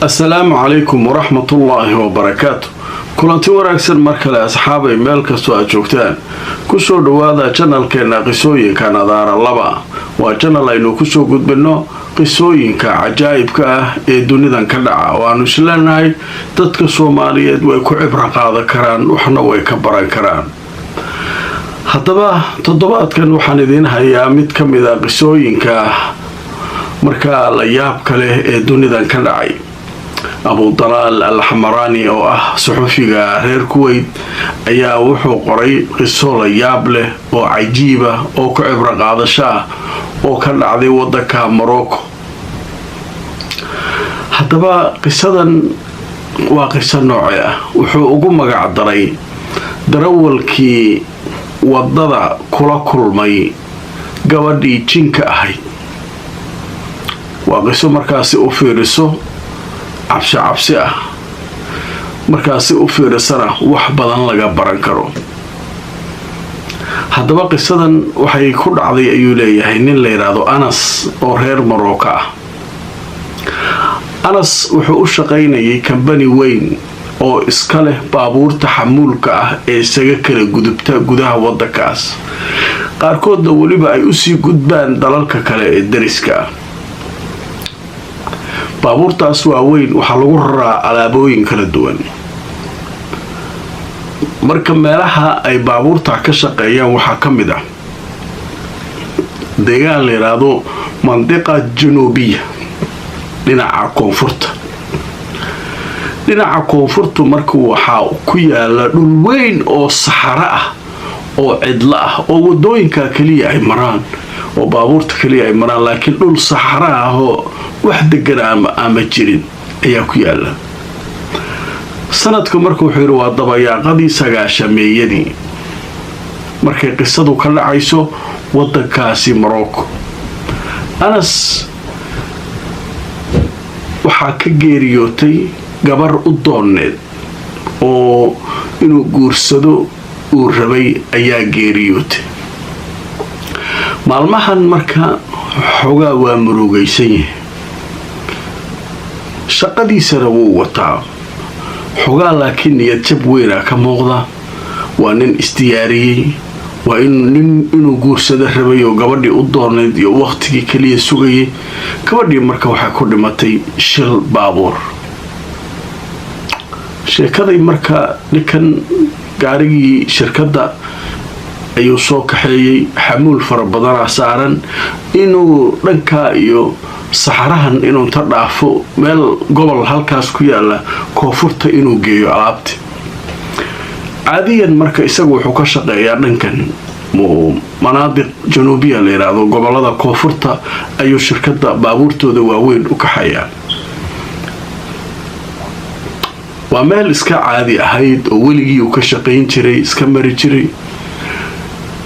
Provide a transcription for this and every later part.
Asalaamu calaykum waraxmatullaahi wabarakaatu. Kulanti wanaagsan mar kale, asxaabay, meel kastoo aad joogtaan. Kusoo dhawaada channelkeena Qisooyinka Nadaara 2. Waa channel aynu kusoo gudbino qisooyinka cajaa'ibka ah ee dunidan ka dhaca oo aanu isleenahay dadka Soomaaliyeed way ku cibro qaadan karaan, waxna way ka baran karaan. Haddaba, toddobaadkan waxaan idiin hayaa mid ka mid a qisooyinka markaa la yaabka leh ee dunidan ka dhacay. Abudalaal Al Xamaraani, oo ah suxufiga reer Kuweyt, ayaa wuxuu qoray qiso la yaab leh oo cajiiba oo ku cibro qaadasho ah oo ka dhacday wadanka Morocco. Haddaba, qisadan waa qiso nooce ah? Wuxuu ugu magac daray "Darawalkii wadada kula kulmay gabadhii jinka ahayd". Waa qiso markaasi u fiiriso cabsi cabsi ah, markaasi u fiirisana wax badan laga baran karo. Haddaba, qisadan waxay ku dhacday, ayuu leeyahay, nin la yidhaahdo Anas oo reer Morocco ah. Anas wuxuu u shaqaynayay kambani weyn oo iska leh baabuurta xamuulka ah ee isaga kala gudubta gudaha wadankaas, qaarkoodna weliba ay usii gudbaan dalalka kale ee dariska ah. Baabuurtaas waaweyn waxaa lagu raraa alaabooyin kala duwan. Marka meelaha ay baabuurta ka shaqeeyaan waxaa ka mid ah deegaan la yidhaahdo Mandiqa Januubiya, dhinaca koonfurta. Dhinaca koonfurtu marka waxaa ku yaala dhul weyn oo saxaro ah oo cidlo ah, oo wadooyinka keliya ay maraan oo baabuurta keliya ay maraan, laakiin dhul saxaro ah oo wax degan ama jirin ayaa ku yaala. Sanadku marka, wuxuu yidhi, waa dabayaaqadii 90-meeyadii markay qisadu ka dhacayso wadankaasi Morocco. Anas waxaa ka geeriyootay gabar u doonneed oo inuu guursado uu rabay ayaa geeriyootay. Maalmahan marka xoogaa waa murugaysan yahay, shaqadiisana wuu wataa xogaa, laakiin niyad jab weynaa ka muuqda. Waa nin isdiyaariyey, waa nin inuu guursado rabay oo gabadhii u doonayd iyo waqtigii keliya sugayay. Gabadhii marka waxay ku dhimatay shil baabuur. Sheekaday marka, ninkan gaarigii shirkadda ayuu soo kaxeeyey, xamuul fara badanaa saaran. Inuu dhankaa iyo saxarahan inuu inta dhaafo meel gobol halkaas ku yaala koonfurta inuu geeyo alaabti. Caadiyan marka isagu wuxuu ka shaqeeyaa dhankan Manaadiq Januubiya la yidhaahdo, gobolada koonfurta ayuu shirkadda baabuurtooda waaweyn u kaxayaa. Waa meel iska caadi ahayd oo weligii uu ka shaqayn jiray, iska mari jiray.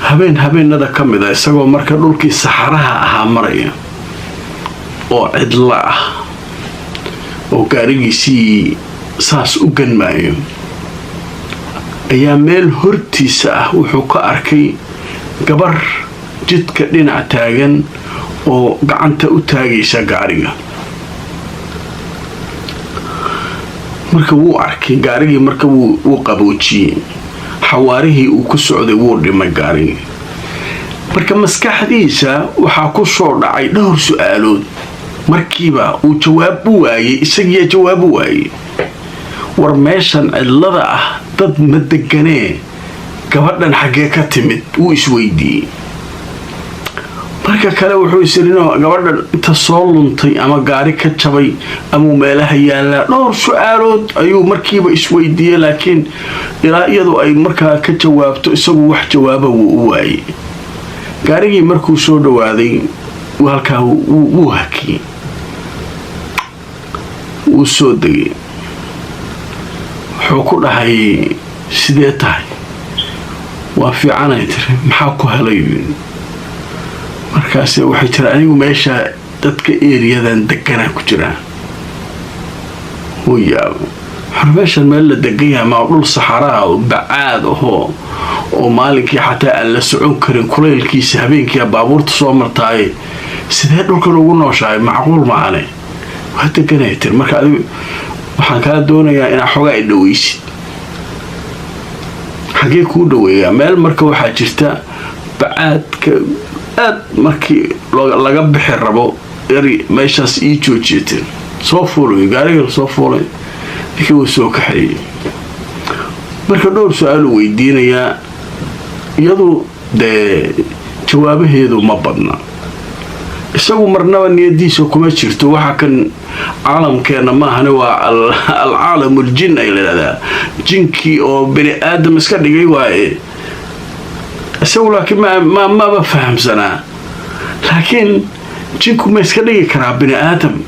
Habeen habeenada ka mid a, isagoo marka dhulkii saxaraha ahaa maraya oo cidla ah oo gaarigiisii saas u ganmaayo, ayaa meel hortiisa ah wuxuu ka arkay gabar jidka dhinac taagan oo gacanta u taagaysa gaariga. Marka wuu arkay gaarigii, marka wuu qaboojiyey xawaarihii uu ku socday, wuu dhimay gaarigii. Marka maskaxdiisa waxaa ku soo dhacay dhowr su-aalood markiiba uu jawaab u waayey, isagiyaa jawaab u waayey. War, meeshan cidlada ah dad ma deganee, gabadhan xaggee ka timid? Wuu isweydiiyey. Marka kale wuxuu isirino, gabadhan inta soo luntay ama gaari ka jabay amuu meelaha yaallaa? Dhowr su-aalood ayuu markiiba isweydiiyey, laakiin ilaa iyadu ay markaa ka jawaabto, isagu wax jawaaba wuu u waayey. Gaarigii markuu soo dhawaaday halkaa, wuu hakiyey, wuu soo degay. Wuxuu ku dhahay, "Sidee tahay?" "Waa fiicanay," tiri. "Maxaa ku helay?" Markaase waxay tiri, "Anigu meesha dadka eriyadan deganaa ku jiraa." Wuu yaaba. Xor, meeshan meel la degan yahay maa, dhul saxaraa oo bacaad ahoo oo maalinkii xataa aan la socon karin kulaylkiisa, habeenkii baabuurta soo martaaye, sidee dhulkan ugu nooshahay? Macquul maahane. Waa deganaya tiri. Marka adigu waxaan kaa doonayaa inaa xoogaa i dhaweysid. Xagee kuu dhaweeyaa? Meel marka waxaa jirta bacaadka aad markii laga bixi rabo eri, meeshaas ii joojiya tiri. Soo fuulay gaariga, soo fuulay ninkii, wuu soo kaxeeyey. Marka dhowr su-aaluu weydiinayaa, iyadu dee jawaabaheedu ma badna. Isagu marnaba niyadiisa kuma jirto waxa kan caalamkeena maahane, waa alcaalamul jin ay layidhahdaa, jinkii oo bani aadam iska dhigay waaye isagu. Laakiin maba fahamsanaa, laakiin jinku ma iska dhigi karaa bani aadam?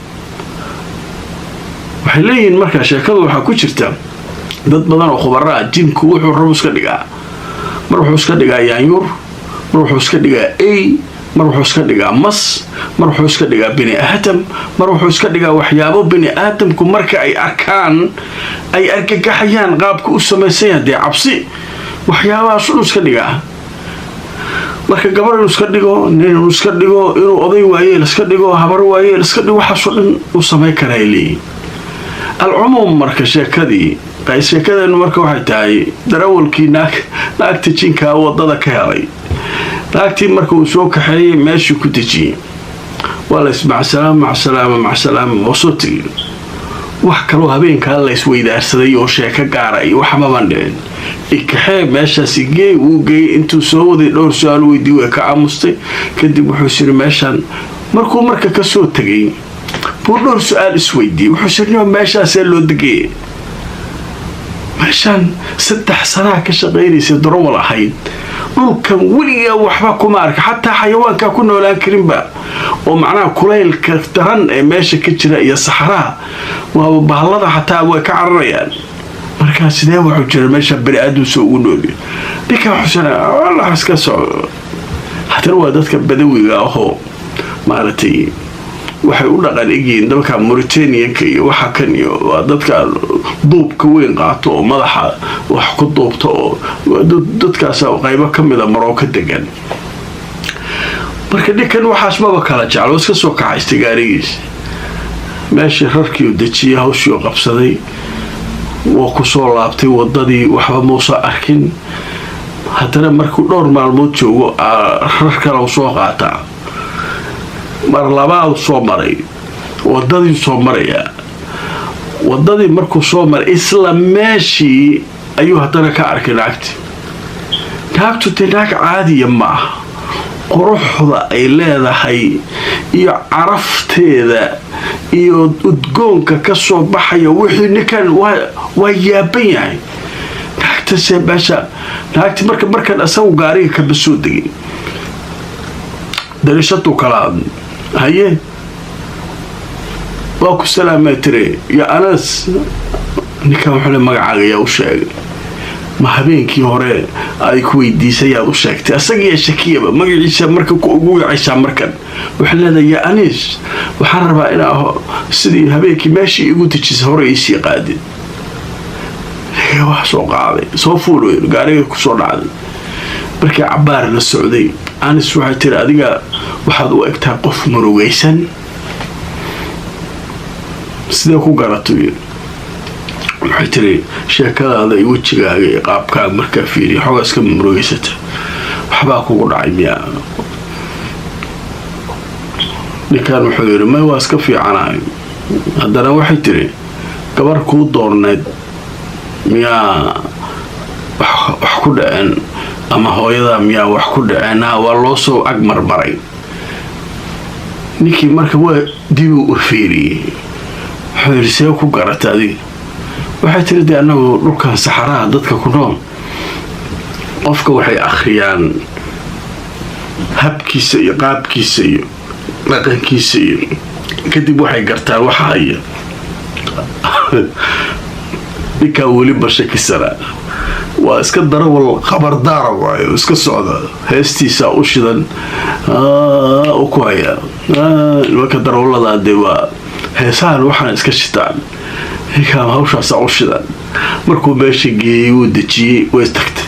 Waxay leeyihiin markaa sheekadu waxaa ku jirta dad badan oo khubaraa, jinku wuxuu rabo iska dhigaa. Mar wuxuu iska dhigaa yaanyuur, mar wuxuu iska dhigaa ey, mar wuxuu iska dhigaa mas, mar wuxuu iska dhigaa bini aadam, mar wuxuu iska dhigaa waxyaabo bini aadamku marka ay arkaan ay argagaxayaan, qaabka u samaysanya dee cabsi, waxyaabahaas inuu iska dhigaa. Marka gabar inuu iska dhigo, nin inuu iska dhigo, inuu oday waayeel iska dhigo, habar waayeel iska dhigo, waxaasoo dhan uu samayn karaa ay leeyihin. Alcumuum, marka sheekadii sheekadeenu marka waxay tahay darawalkii naagta jinkaa wadada ka helay. Naagtii marka uu soo kaxeeyey, meeshii ku dejiyey, waa la ismacsalaama, macsalaama, macsalaama, oo soo tegay. Wax kaloo habeenkaa la isweydaarsaday oo sheeko gaara iyo waxmaban dhicin. Ikaxee meeshaas geey, wuu geeyey. Intuu soo waday dhowr su-aal weydii, way ka aamustay. Kadib wuxuu yiri meeshaan markuu marka kasoo tegay buu dhowr su-aal isweydiiyey. Wuxuu yiri, meeshaasee loo degayay? Meeshaan 3 sanaa ka shaqaynaysa, darawal ahayd, dhulkan weligaa waxba kuma arka, xataa xayawaankaa ku noolaan karinba, oo macnaha kulaylka daran ee meesha ka jira iyo saxaraha waaba bahallada xataa way ka cararayaan. Markaa sidee wuxuu jira meesha bani aadamsa ugu noolya? Ninkan xusana Allah iska soco. Haddana waa dadka badawiga ahoo maaragtay waxay u dhaqan egyihiin dalka Mauritanianka iyo waxa kan, iyo waa dadka duubka weyn qaato oo madaxa wax ku duubta, oo dadkaas qaybo ka mida Marooka degan. Marka ninkan waxaas maba kala jeclo, iska soo kaxaystay gaarigiis, meeshii rarkii u dejiyey, hawshii u qabsaday, waa ku soo laabtay wadadii, waxba muusa arkin. Haddana markuu dhowr maalmood joogo rar kale soo qaataa, mar labaad soo maray wadadii, soo marayaa wadadii. Markuu soo maray isla meeshii ayuu haddana ka arkay naagti. Naagtu dee naag caadiya ma aha. Quruxda ay leedahay iyo carafteeda iyo udgoonka ka soo baxaya wixii, ninkan waa yaaban yahay. Naagtase meesha naagti marka markan isagu gaariga kama soo degay, darishaduu kala hadlay. Haye, waa ku salaamee tire yo Anas. Ninkan wuxuu le, magacaaga yaa u sheegay? Ma habeenkii hore ay ku weydiisay yaad u sheegtay? Asagiiya shakiyaba magaciisa marka ugu wacaysaa. Markan waxay leedahay, yaa Anis, waxaan rabaa inaa sidii habeenkii meeshii igu dejisay hore iisii qaadid. Wax soo qaaday, soo fuul, gaariga kusoo dhacday. Markii cabaar la socday, Anis waxay tiri, adiga waxaad u egtahay qof murugaysan, sidee ku garato? Waxay tiri, sheekadaada iyo wejigaaga iyo qaabkaaga markaa fiiriya, xoogaa iska murugaysata, waxbaa kugu dhacay miyaa? Ninkan wuxuu yidhi, may, waa iska fiicanahay. Haddana waxay tiri, gabar kuu doorneyd miyaa wax ku dhaceen, ama hooyadaa miyaa wax ku dhaceen? Waa loo soo ag marmaray. Ninkii marka waa dibuu u fiiriyey, wuxuu yidhi, see ku garata adiga? Waxay tiri, dee annagu dhulkan saxaraha dadka ku nool qofka waxay akhriyaan habkiisa iyo qaabkiisa iyo dhaqankiisa, iyo kadib waxay gartaan waxa haya. Ninkaa weliba shakisanaa, waa iska darawal khabardaara waayo, iska socda, heestiisaa u shidan u ku hayaa. Nimanka darawaladaa dee waa heesahan waxaan iska shitaan. Ninkaa hawshaasaa u shidan. Markuu meesha geeyey, wuu dejiyey, way tagtay.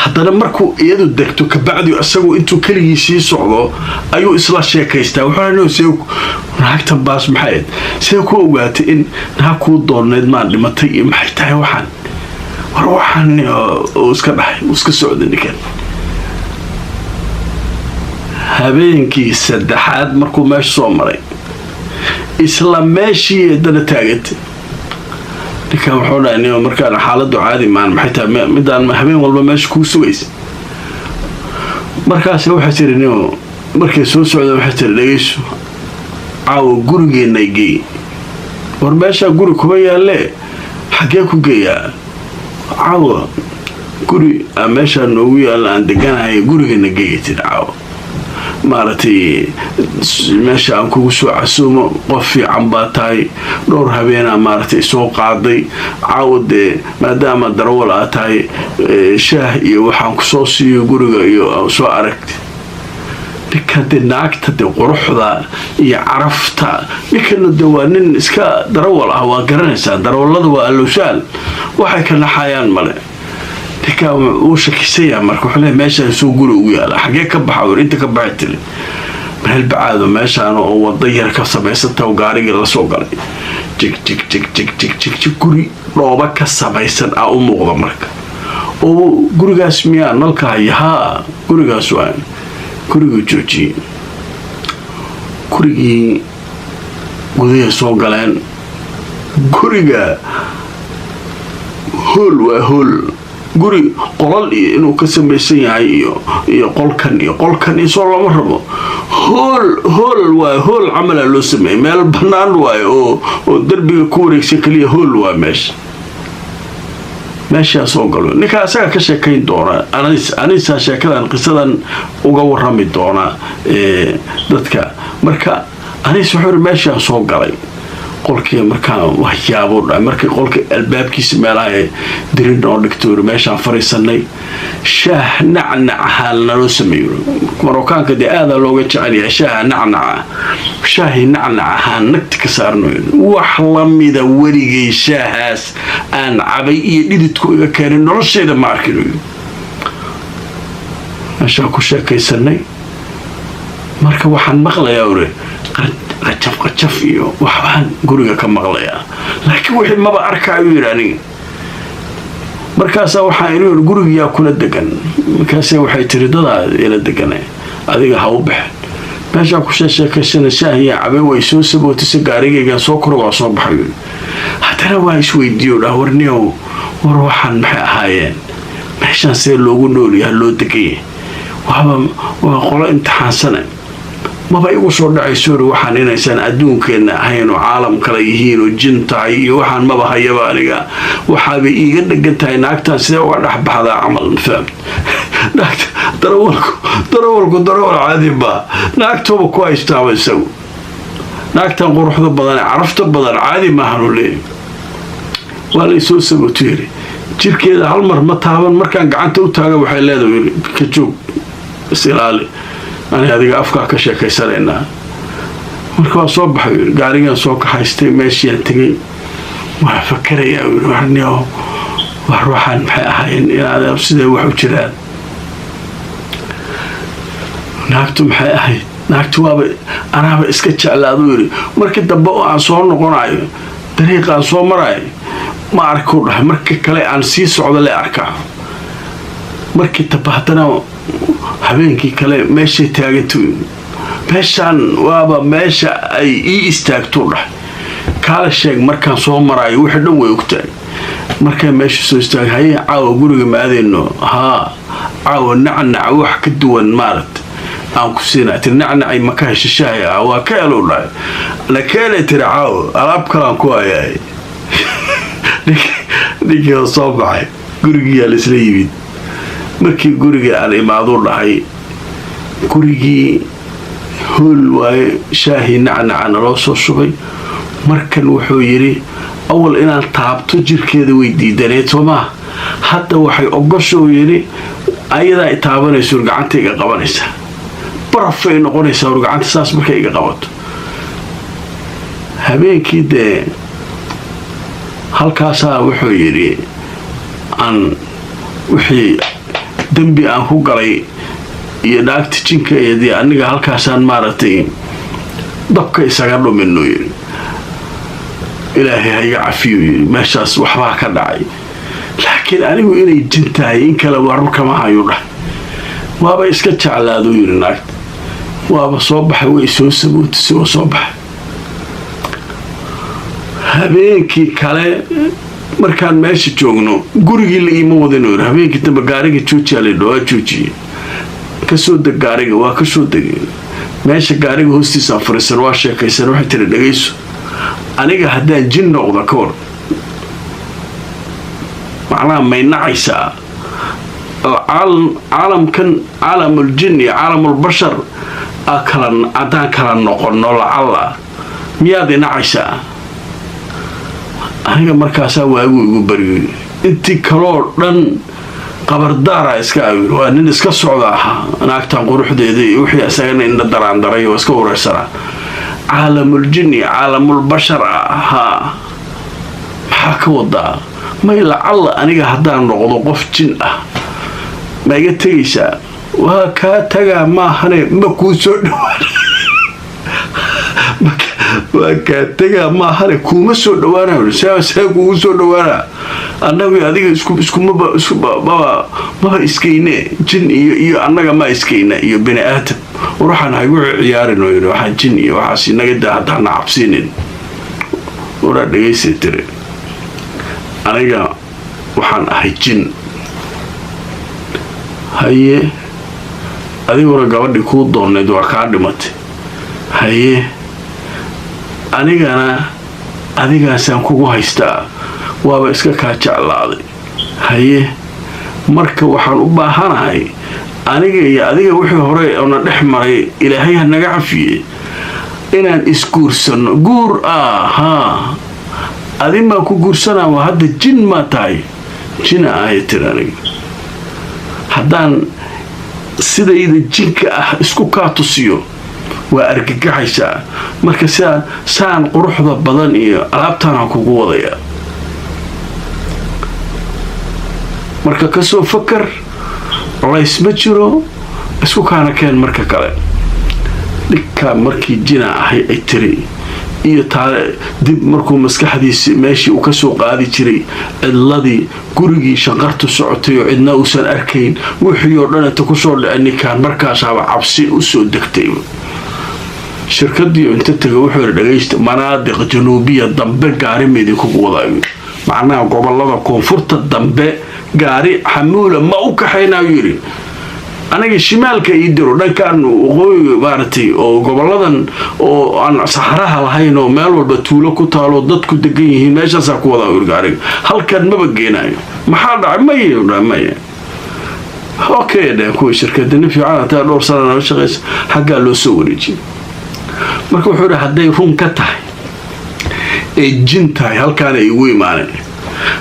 Haddana markuu iyadu degto kabacdi, isagu intuu keligii sii socdo ayuu isla sheekaystaa. Wuxuu naagtan baas maxay see ku ogaatay in naag kuu doonnayd maan dhimatay iyo maxay tahay waxaan? War waxaan uu iska dhahay, uu iska socday ninkan. Habeenkii saddexaad markuu meesha soo maray, isla meeshii haddana taagantay. Ninkan wuxuu dhahay, "Nin, markaan xaaladdu caadi maan, maxay tahay midaan habeen walba meesha kuu sugaysa?" Markaas waxay tiri, nin, markay soo socdeen waxay tiri, "Dhegayso, caawa gurigeenna geey." "War meeshaa guri kuma yaallee, xaggee ku geeyaa?" "Caawa guri meeshaa noogu yaalla aan deganahay, gurigeena geeya," tiri. "Caawa maaragtay meesha aan kugu soo casuumo, qof fiican baa tahay, dhowr habeenaa maaragtay soo qaaday. Caawa dee maadaama darawal aa tahay, shaah iyo waxaan kusoo siiyo guriga iyo soo aragti." Ninka de naagta de quruxda iyo carafta, ninkana de waa nin iska darawal ah, waa garanaysaa, darawallada waa allowshaal, waxay ka naxayaan male. Ninka wuu shakisanyaa. Marka wuxuu leeyahay, "Meeshaan soo guri ugu yaala, xagee ka baxa?" "Inta ka baxay," tiri, "meel bacaado meeshaan oo wada yar ka samaysanta." Gaarigii la soo galay, jig jig jig jig jig jig jig, guri dhooba ka samaysan ah u muuqda. Marka oo, "Gurigaas miyaa nalka haya?" "Haa, gurigaas waa." Guriguu joojiyey, gurigii gudahay soo galeen. Guriga hool waa hool, guri qolal iyo inuu ka samaysan yahay iyo qolkan iyo qolkan iyo soo lama rabo. Hool hool waa hool camala loo sameeyey, meel bannaan waayo oo derbiga ku wareegsan keliya, hool waa meesha. Meeshaa soo galo, ninkaa isaga ka sheekayn doona, anisaa sheekadan qisadan uga warami doona dadka. Marka anis wuxuu yiri, meeshaan soo galay qolkii, markaan waxyaabo dha, markii qolka albaabkiisa meelaha dirin noo dhigto yiri, meeshaan fariisanay, shaah nacnacaha naloo sameeyo. Marookaanka dee aadaa looga jecel yahay shaaha nacnaca. Shaahii nacnacahaa nagti ka saarno, wax lamida weligay shaahaas aan cabay iyo dhididku iga keenay noloshayda ma arkin. Meeshaan ku sheekaysanay, marka waxaan maqlayaa ure qajaf qajaf iyo waxbaan guriga ka maqlayaa, laakiin wixii maba arkaayu yidhi aniga. Markaasaa waxaa inuu yidhi, "Gurigiyaa kula degan?" Markaase waxay tiri, "Dadaa ila degane, adiga ha u baxen." Meeshaan ku sheesheekaysana, shaahiyaa cabay, way soo sabootisay, gaarigaygaan soo koro, waa soo baxay. Yidhi haddana waa isweydiiyo dhah, "Warniyow, war waxaan maxay ahaayeen? Meeshaan see loogu noolyaha, loo deganya? Waaba waa qolo imtixaansane." Maba igu soo dhacayso ori waxaan inaysan adduunkeenna ahayn oo caalam kale yihiin oo jin tahay iyo waxaan maba hayaba aniga. Waxaabay iiga dhegan tahay naagtan sidee uga dhex baxdaa camal, mafahamt? Naagta darawalku, darawalku darawal caadi baa, naagtuba ku haystaaba isagu. Naagtan quruxda badan ee carafta badan caadi maahanu leeyahy. Waa laysoo sabooto yiri, jirkeeda hal mar ma taaban. Markaan gacanta u taaga waxay leedahay, "Ka joog, is ilaali, ani adiga afkaa ka sheekaysanaynaa." Marka waa soo baxay, gaarigan soo kaxaystay, meeshiiyaan tegay. Waa fakarayaa, yiri, "Warniyo, war waxaan maxay ahaayeen? Inaad sidee wax u jiraan? Naagtu maxay ahayd? Naagtu waaba anaaba iska jeclaaduu," yidhi. "Markii dambe oo aan soo noqonayo, dariiqaan soo marayo ma arkuu dhahay. Marka kale aan sii socdo le arkaa. Markii dambe haddana habeenkii kale meeshay taaganta, meeshaan waaba meesha ay ii istaagtuu dhahay. Kaala sheeg, markaan soo maraayo wixii dhan way ogtahay. Markaa meesha soo istaagay, 'Haye, caawa guriga ma aadayno?' 'Haa, caawa nacnac wax ka duwan maaragta aan ku siinaa,' tiri. 'Nacnacay ma ka hesha shaahi?' 'Ah, waa ka helow,' dhahay. 'Na keenay,' tiri, 'caawa alaab kalaan ku hayaay.' Ninkii oo soo baxay, gurigiyaa laisla yimid. Markii guriga aan imaaduu dhahay, gurigii hool waaye, shaahii nacnaca naloo soo shubay. Markan wuxuu yidhi, awal inaan taabto jirkeeda way diidaneed, soo maa? Hadda waxay ogosha," uu yidhi, "ayadaa i taabanayso, gacanta iga qabanaysaa, barafay noqonaysaa ur gacanta saas markay iga qabato." Habeenkii dee halkaasaa wuxuu yidhi aan wixii Dembi aan ku galay iyo naagta jinka eedii aniga halkaasaan maaragtay dabka isaga dhuminuu yidhi. Ilaahay ha iga cafiyuu yidhi, meeshaas waxbaa ka dhacay, laakiin anigu inay jin tahay in kale warar kama hayuu dhah. Waaba iska jeclaaduu yidhi naagta. Waaba soo baxay, way soo sabootisay, waa soo baxay. Habeenkii kale markaan meesha joogno, gurigii la iima wadinuu yidhi. Habeenkii dambe gaariga joojiyaa laydha, waa joojiyey. Kasoo deg gaariga, waa kasoo degay. Meesha gaariga hoostiisaan fariisan, waa sheekaysan. Waxay tiri, "Dhagayso, aniga haddaan jin noqdo ka hor, macnaha may nacaysaa? Caalamkan, caalamul jin iyo caalamulbashar kala haddaan kala noqono, lacalla miyaad inacaysaa aniga?" Markaasaa waagu igu baryoy. Intii kaloo dhan qabardaara iska awir, waa nin iska socda ahaa. Naagtan quruxdeeda iyo wixii isagana indha daraandaray oo iska ureysanaa. Caalamul jin iyo caalamulbashar ahaa maxaa ka wadaa? May, lacalla aniga haddaan noqdo qof jin ah, ma iga tegaysaa? Waa kaa tagaa maahane, ma kuu soo dhawaan. Waa kaa tegaa maahane, kuuma soo dhawaana. See kuugu soo dhawaana? Annagu adiga iskumaba maba iskayne, jin iyo annaga ma iskayna iyo bini aadam. War waxaan haygu ciyaarin oo yidhi, waxaan jin iyo waxaas inaga daa, haddaana cabsiinin. Waraa dhegaysay tiri, "Aniga waxaan ahay jin." "Haye, adiguna gabadhii kuu doonnayd waa kaa dhimatay." "Haye, anigana adigaasaan kugu haystaa, waaba iska kaa jeclaaday." "Haye, marka waxaan u baahanahay aniga iyo adiga wixii hore oona dhex maray Ilaahay ha naga cafiye, inaan isguursanno." "Guur ah? Haa, adi maa ku guursanaa? Waa hadda jin maa tahay?" "Jina ahay," tiri. "Aniga haddaan sidayda jinka ah isku kaa tusiyo, waa argagaxaysaa. Marka sidaan saan quruxda badan iyo alaabtaanaan kugu wadayaa. Marka kasoo fakar, culays ma jiro, isku kaana keen." Marka kale dhigkaa markii jina ahay ay tiri iyo taa dib markuu maskaxdiisi meeshii uu kasoo qaadi jiray, cidladii, gurigii, shanqartu socotay oo cidna uusan arkayn, wixii oo dhan inta kusoo dhacay ninkaan, markaasaaba cabsi usoo degtay. Shirkadii inta tegay wuxuu yidhi, "Dhagaysta, manaadiq januubiya dambe gaari maidinkugu wadaayo, macnaha gobolada koonfurta dambe gaari xamuula ma u kaxaynayu," yidhi. "Aniga shimaalka ii diro, dhankan waqooyiga maaragtay, oo goboladan oo aan saxaraha lahayn oo meel walba tuulo ku taalo, dadku degan yihiin, meeshaasaa ku wadaa," yidhi. "Gaariga halkan maba geenaayo." "Maxaa dhacay?" "Maya, maya." "Okay," dheh kuwa shirkada, "nin fiican hataa, dhowr sana nala shaqaysa." Xaggaa loo soo wareejiyay. Marka wuxuu yidhi, hadday run ka tahay ee jin tahay, halkaana igu imaaneen.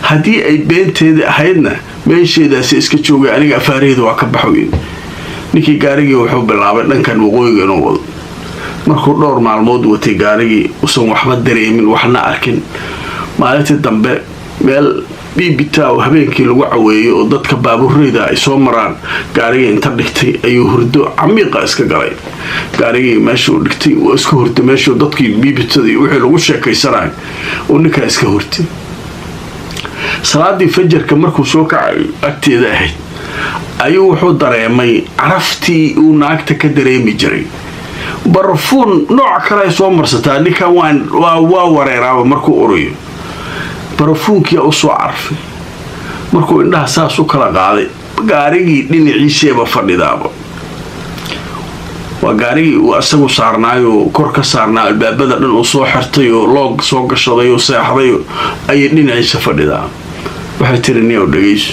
Haddii ay beenteeda ahaydna, meesheedaasi iska joogay, aniga afaaraheeda waa ka baxoy. Ninkii gaarigii wuxuu bilaabay dhankan waqooyiga inuu wado. Markuu dhowr maalmood watay gaarigii, usan waxba dareemin, waxna arkin. Maalintii dambe meel biibita oo habeenkii lagu caweeyo oo dadka baabuureyda ay soo maraan gaarigii inta dhigtay ayuu hurdo camiiqa iska galay. Gaarigii meeshuu dhigtay waa iska hurtay, meeshuu dadkii biibitada iyo wixii lagu sheekaysanayo oo ninkaa iska hurtay. Salaadii fajarka markuu soo kacay agteeda ahayd ayuu wuxuu dareemay caraftii uu naagta ka dareemi jiray. Barafuun nooc kale ay soo marsataa ninkan waa wareeraaba markuu urayo. Barafuunkiia usoo carfay. Markuu indhaha saas u kala qaaday, gaarigii dhinaciiseeba fadhidaaba. Waa gaarigii uu asagu saarnaayoo kor ka saarnaa, albaabada dhan uu soo xirtay oo loog soo gashaday oo seexday ayay dhinaciisa fadhidaa. Waxay tiri, "Niyow, dhegayso,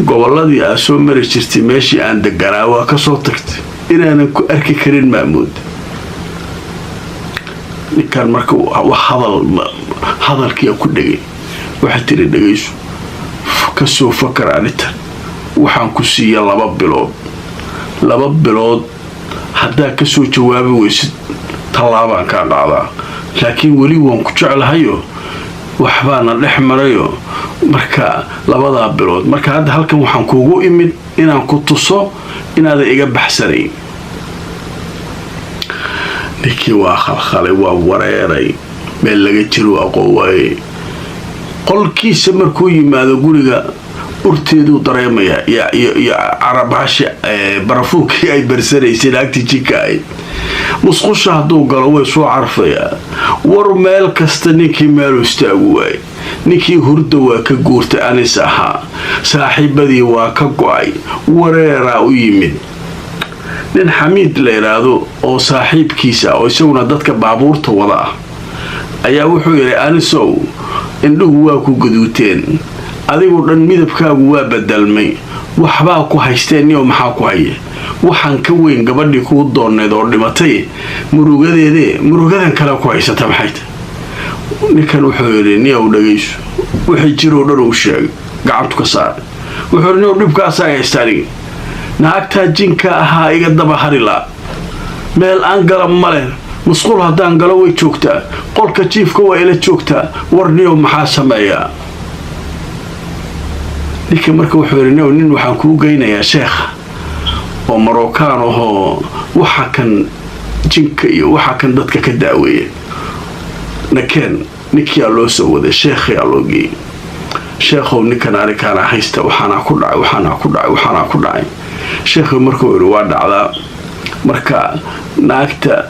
gobolladii aad soo mari jirtay, meeshii aan deganaa waa ka soo tagtay, inaanan ku arki karin maamood." Ninkan marka hadal hadalkiia ku dhegay. Waxay tiri, "Dhegayso, kasoo fakar arrintan. Waxaan ku siiya 2 bilood. 2 bilood haddaa kasoo jawaabi weysid, tallaabaan kaa qaadaa, laakiin weli waan ku jeclahayo." Waxbaana dhex marayo marka 2-daa bilood. Marka hadda halkan waxaan kuugu imid inaan ku tuso inaadan iga baxsanayn. Ninkii waa khalkhalay, waa wareeray, meel laga jiro aqoon waaye. Qolkiisa markuu yimaado guriga, urteeduu dareemayaa iyo carabahashi barafuunkii ay barsanaysay naagtii jinka ahayd. Musqusha hadduu galo, way soo carfayaa. War meel kasta ninkii meeluu istaagu waayey. Ninkii hurda waa ka guurtay, anis ahaa, saaxiibadii waa ka go-ay, wareeraa u yimid. Nin Xamiid la yidhaahdo oo saaxiibkiisa, oo isaguna dadka baabuurta wada ah, ayaa wuxuu yidhi: "Anisow, indhuhu waa ku gaduuteen, adigu dhan midabkaagu waa bedelmay, waxbaa ku haysteen. Niyo, maxaa ku haya? Waxaan ka weyn gabadhii kuu doonnayd oo dhimatay murugadeedee, murugadan kale ku haysata maxay tahay?" Ninkan wuxuu yidhi: "Niyow, dhagayso." Wixii jiroo dhan uu sheegay, gacantu ka saaray. Wuxuu yidhi: "Niyow, dhibkaasaa haysta aniga, naagtaa jinka ahaa iga daba harilaa, meel aan gala male, musquul haddaan galo way joogtaa, qolka jiifka waa ila joogtaa. War niyow, maxaa sameeyaa?" Ninka marka wuxuu yidhi: "Niyow, nin waxaan kuu geynayaa sheekha oo Marookaan ahoo waxa kan jinka iyo waxa kan dadka ka daaweeya, nakeen." Ninkiyaa loo soo waday, sheekhiyaa loo geeyey. "Sheekhow, ninkan arrinkaana haysta, waxaanaa ku dhacay, waxaanaa ku dhacay, waxaanaa ku dhacay." Sheekhu markuu yidhi: "Waa dhacdaa." Marka naagta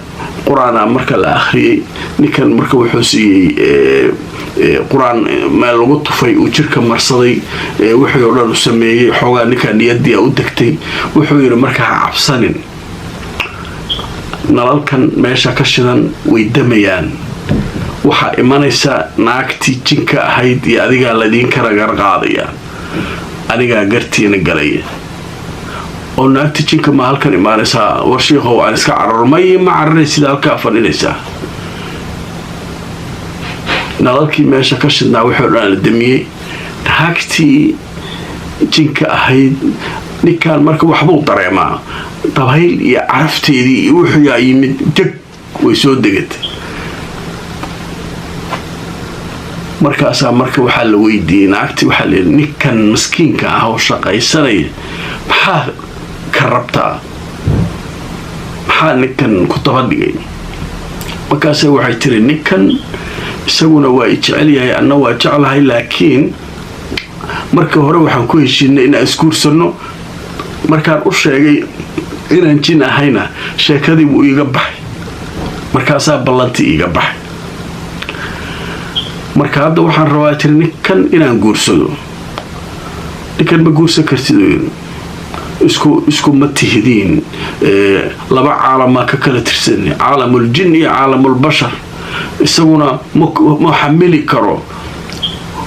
qur-aana marka la akhriyey, ninkan marka wuxuu siiyey qur-aan meel lagu tufay, uu jirka marsaday, wixii oo dhan u sameeyey. Xoogaa ninkaa niyadiia u degtay. Wuxuu yidhi marka: "Ha cabsanin, nalalkan meesha ka shidan way damayaan, waxaa imanaysa naagtii jinka ahayd iyo adigaa ladiin kala garqaadaya, anigaa gartiina galaya." "Oo naagti jinka ma halkan imaanaysaa? War shiikhow, aan iska cararo." "May, ma cararaysid, halkaa fadhinaysaa." Nalalkii meesha ka shidnaa wixii o dhan la damiyey. Naagtii jinka ahayd, ninkan marka waxbuu dareemaa, dabayl iyo carafteedii iyo wuxuuyaa yimid, jeg, way soo degatay. Markaasaa marka waxaa la weydiiyey naagti, waxaa layidhi: "Ninkan maskiinka ah oo shaqaysanaya maxaa ka rabtaa? Maxaa ninkan ku daba dhigay?" Markaase waxay tiri: "Ninkan isaguna waa i jecel yahay, anna waa jeclahay, laakiin markii hore waxaan ku heshiinay inaan isguursanno. Markaan u sheegay inaan jin ahayna, sheekadii wuu iiga baxay, markaasaa ballantii iiga baxay. Marka hadda waxaan rabaa," tiri, "ninkan inaan guursado." "Ninkan ma guursan kartid," isku ma tihidiin, laba caalamaa ka kala tirsan, caalamul jin iyo caalamulbashar. Isaguna ma xamili karo,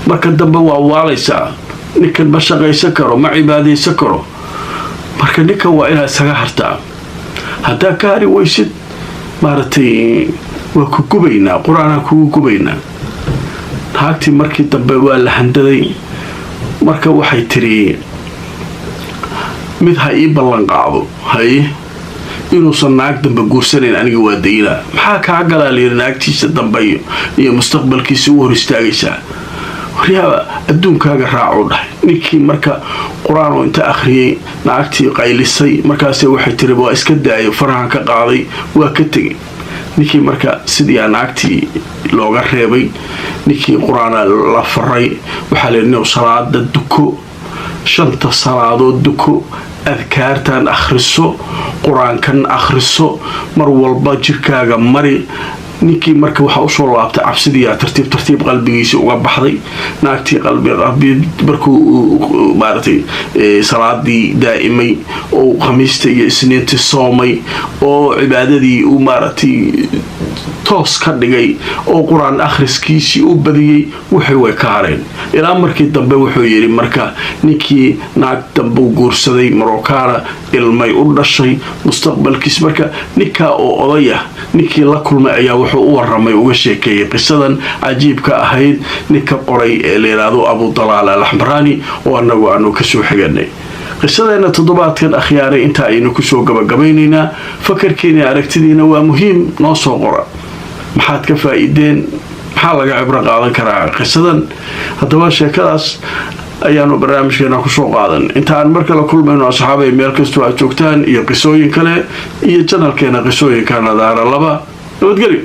marka dambe waa waalaysaa. Ninkan ma shaqaysan karo, ma cibaadaysan karo. Marka ninkan waa inaad isaga hartaa. Haddaa ka hari weysid, maaragtay, waa ku gubaynaa, qur-aanaa kugu gubaynaa." Naagtii markii dambe waa la handaday. Marka waxay tiri: "Mid ha ii ballan qaado, haye, inuusan naag dambe guursanayn, aniga waa daynaa." "Maxaa kaa galaa?" layidhi. "Naagtiisa dambe iyo mustaqbalkiisa u hor istaagaysaa? Waryaaba, adduunkaaga raacuu," dhahay ninkii. Marka qur-aan oo inta akhriyey, naagtii qaylisay. Markaase waxay tiri: "Waa iska daayo, farahan ka qaaday, waa ka tegay." Ninkii marka sidiiaa naagtii looga reebay. Ninkii qur-aana la faray. Waxaa layidhi: "Nin salaada duko, shanta salaadood duko, adkaartan akhriso, qur-aankan akhriso, mar walba jirkaaga mari." Ninkii marka waxaa usoo laabtay cabsidiiyaa tartiib tartiib qalbigiisii uga baxday. Naagtii qalbi markuu maaragtay salaadii daa'imay oo Khamiista iyo Isniintii soomay oo cibaadadii uu maaragtay toos ka dhigay oo qur-aan akhriskiisii u badiyey, wixii way ka hareen. Ilaa markii dambe wuxuu yidhi marka ninkii naag dambuu guursaday, Marookaana, ilmay u dhashay. Mustaqbalkiis marka ninkaa oo odayah, ninkii la kulmay ayaa wuxuu u waramay, uga sheekeeyey qisadan cajiibka ahayd, ninka qoray ee la yidhaahdo Abu Dalaal Alaxmaraani, oo annagu aanu kasoo xiganay qisadeena toddobaadkan. Akhyaaray, inta aynu kusoo gabagabaynaynaa. Fakarkiina, aragtidiina waa muhiim, noo soo qora. Maxaad ka faa'iideen? Maxaa laga cibro qaadan karaa qisadan? Haddaba sheekadaas ayaanu barnaamijkeena kusoo qaadan. Inta aan mar kale kulmayno, asxaabay, meel kastoo aad joogtaan iyo qisooyin kale iyo channelkeena Qisooyinka Nadaara 2, nabadgelyo.